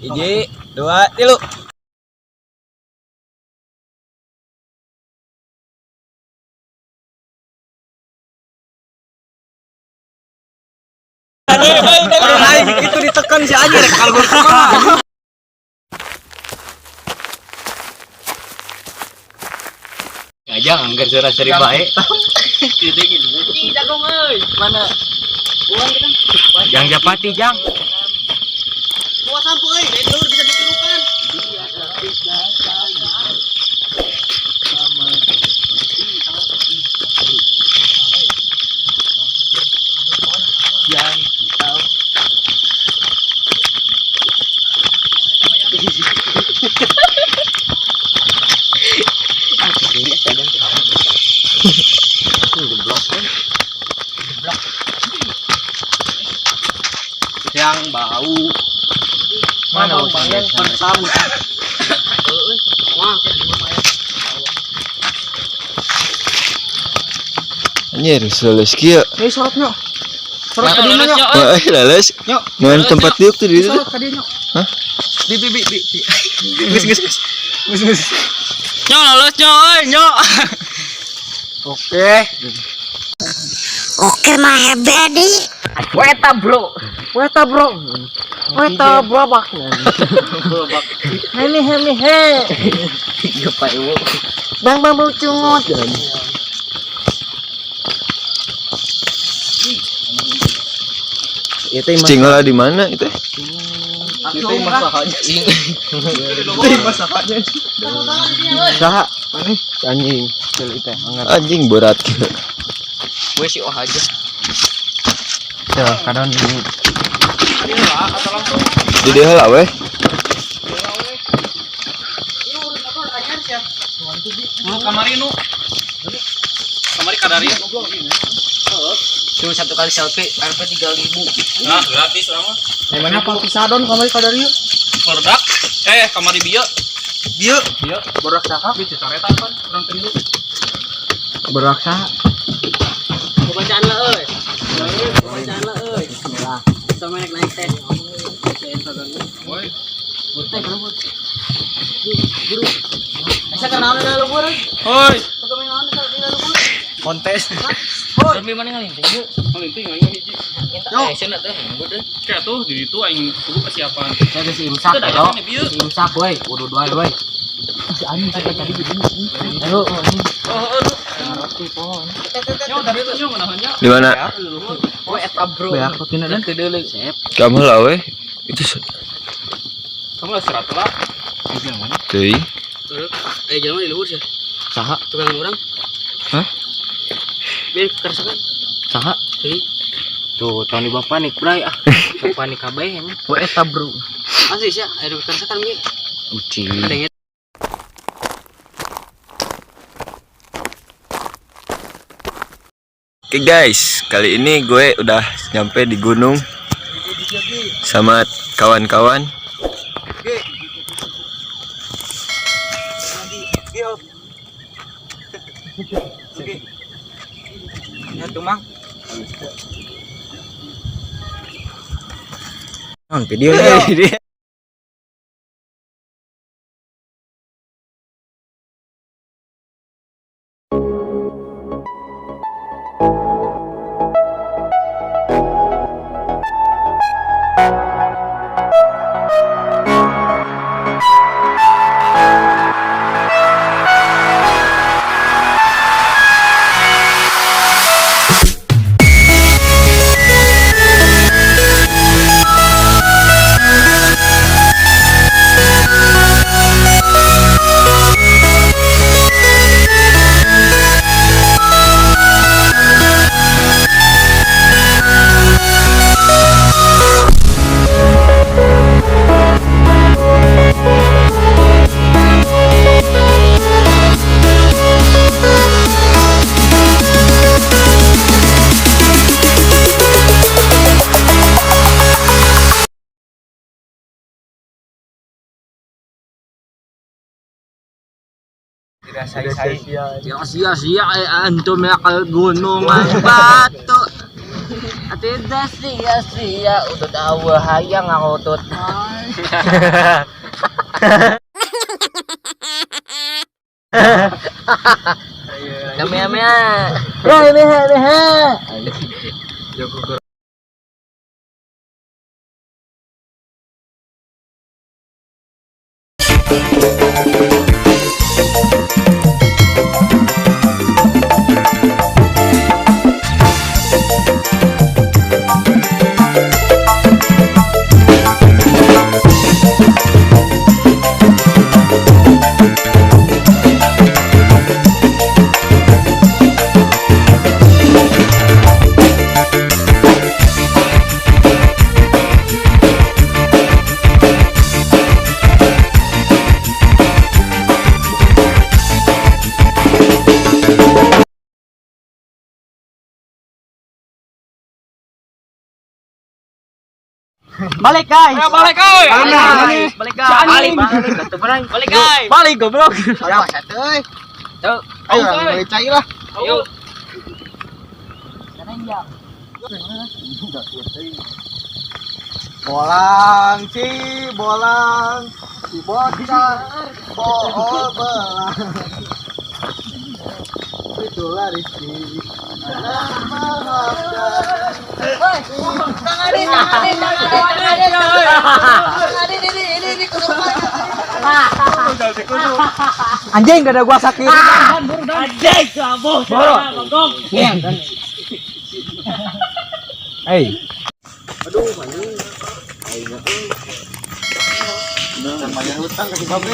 1, 2, 3. Aing itu ditekan si anjir kalau gua kumaha. Ngajang anggar sora seri bae. Ih, jagung euy. Mana? Uang kita. Jang japati jang. Bawa sampo euy, dari luhur bisa ditirukan. Yang bau. Mana Bang yang pertama. Wah, Anjir, leles kieu. Eh sorot nyo. Sorot ka dieu nyo. Wah, leles. Nyo. Ngan tempat diuk tuh di ditu. Sorot ka dieu nyo. Hah? Bi bi bi bi. Geus geus geus. Geus geus. Nyo lolos nyo euy, nyo. Oke. Oke mah hebedi. Weta bro. Weta bro. Weta brobak. Hemi hemi he. Bang bang bau cungut. Itu Cingala di mana itu? Itu masakannya. Itu masakannya. Saha? Anjing, teh Anjing berat kieu. Gue sih oh aja. Ya, kadang ini. Di dieu heula weh. Nu kamari nu. Kamari kadari. Cuma satu kali selfie, RP 3000. Nah, gratis orang mah. Mana apa pisadon kamari kadari yuk? Produk. Kamari bieu. Bieu. Bieu. Borak saha? Bieu careta kan urang teh dulu. Borak saha? Bacaan lah euy. Bacaan lah euy. Bismillah. Sama naik naik teh. Woi. Teh kenapa? Guru. Asa kenal na luhur. Hoi. Kontes. Demi mana ngalinting yuk? Ngalinting aing hiji. Minta cenah teh ngebut euy. Kayak tuh di ditu aing kudu kesiapan. Saya geus imsak Teu bro. daekan bieu. Imsak woi, kudu dua woi. Si anjing tadi tadi begini. Ayo. Oh, oh, duh. Nyo tadi tuh nyo ngeunaheun nya. Di mana? Oh, eta bro. Beak rotina dan. Kedeuleu. Kamu heula weh. Itu Kamu lah serat lah. teuing. Eh, jalan di luhur sih. Saha? Tukang urang. Hah? Biar keresakan. Saha? Teuing. Tuh, tong dibawa panik bray ah. Sok panik kabeh ini. Wah, eta bro. Asli sih, ayo keresakan ge. Uci. Ada yang Oke guys, kali ini gue udah nyampe di gunung sama kawan-kawan. Ya tuh mang. Non video nya. Sia-sia antum ya ke gunungan batu. Tidak sia-sia utut awa hayang aku tut. Kami-kami. Balik guys. Ayo balik euy. Balik, balik guys. Balik, balik, atuh balik. Balik guys. Balik goblok. Ayo satu euy. Tuh, Ayo balik cai lah. yuk. Bolang si bolang si bocah bool belang. Itulah Rizky. Tanganin, tanganin, tanganin, tanganin. Ini, ini, ini kesurupan. Anjing dada gua sakit. Anjing, kamu. Boro. Hey. Bayar hutang ke si Babe.